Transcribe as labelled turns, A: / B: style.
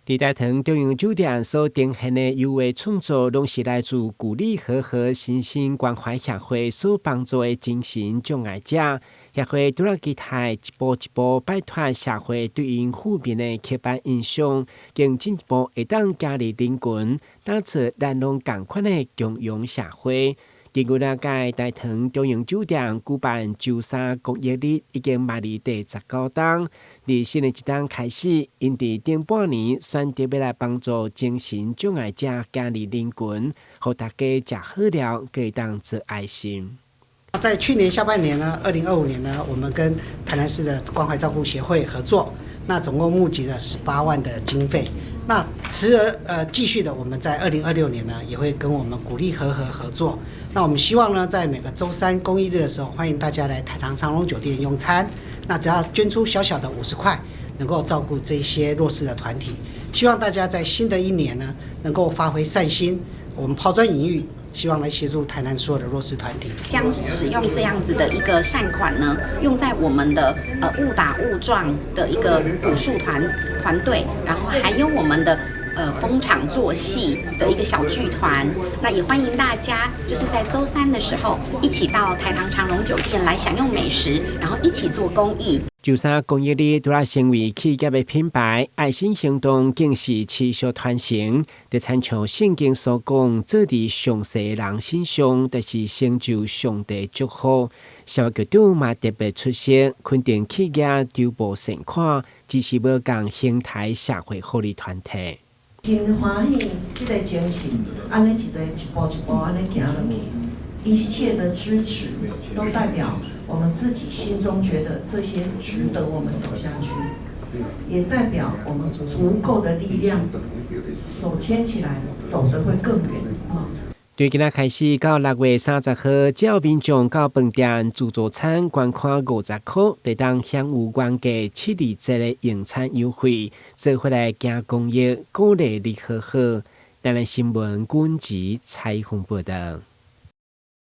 A: 佇大唐中央酒店所呈現的油畫創作，攏是來自鼓勵和和身心關懷協會所幫助的精神障礙者。協會拄仔期待一步一步擺脫社會對𪜶負面的刻板印象，更進一步會當加入人群，打造咱攏仝款的共融社會。根據了解，大唐中央酒店舉辦週三公益日已經邁入第19冬。佇新的一冬開始，𪜶佇頂半年選擇欲來幫助精神障礙者加入人群，予大家食好料，閣會當做愛心。
B: 在去年下半年呢，2025年呢，我們跟台南市的關懷照顧協會合作，那總共募集了18萬的經費。那持而繼續的，我們在2026年呢，也會跟我們鼓勵和和合作。那我們希望呢，在每個週三公益日的時候，歡迎大家來台糖長榮酒店用餐。那只要捐出小小的50塊，能夠照顧這些弱勢的團體。希望大家在新的一年呢，能夠發揮善心，我們拋磚引玉，希望來協助台南所有的弱勢團體。
C: 將使用這樣子的一個善款呢，用在我們的誤打誤撞的一個武術團隊，然後還有我們的逢場作戲的一個小劇團。那也歡迎大家，就是在週三的時候，一起到台糖長榮酒店來享用美食，然後一起做公益。
A: 週三公益日，除了成為企業的品牌，愛心行動更是持續傳承。就親像聖經所講，做佇上勢的人身上，就是成就上帝祝福。蕭局長嘛特別出席，肯定企業籌募善款，支持無仝形態社會福利團體。
D: 真歡喜，這個精神，按呢一個一步一步按呢行落去，一切的支持都代表我們自己心中覺得這些值得我們走下去，也代表我們足夠的力量，手牽起來走得會更遠啊。
A: 對今仔開始到6月30號，只要民眾到飯店自助餐捐款50塊，就當享有原價7.2折的用餐優惠，做伙來行公益，鼓勵你好好。台南新聞軍籍採訪報道。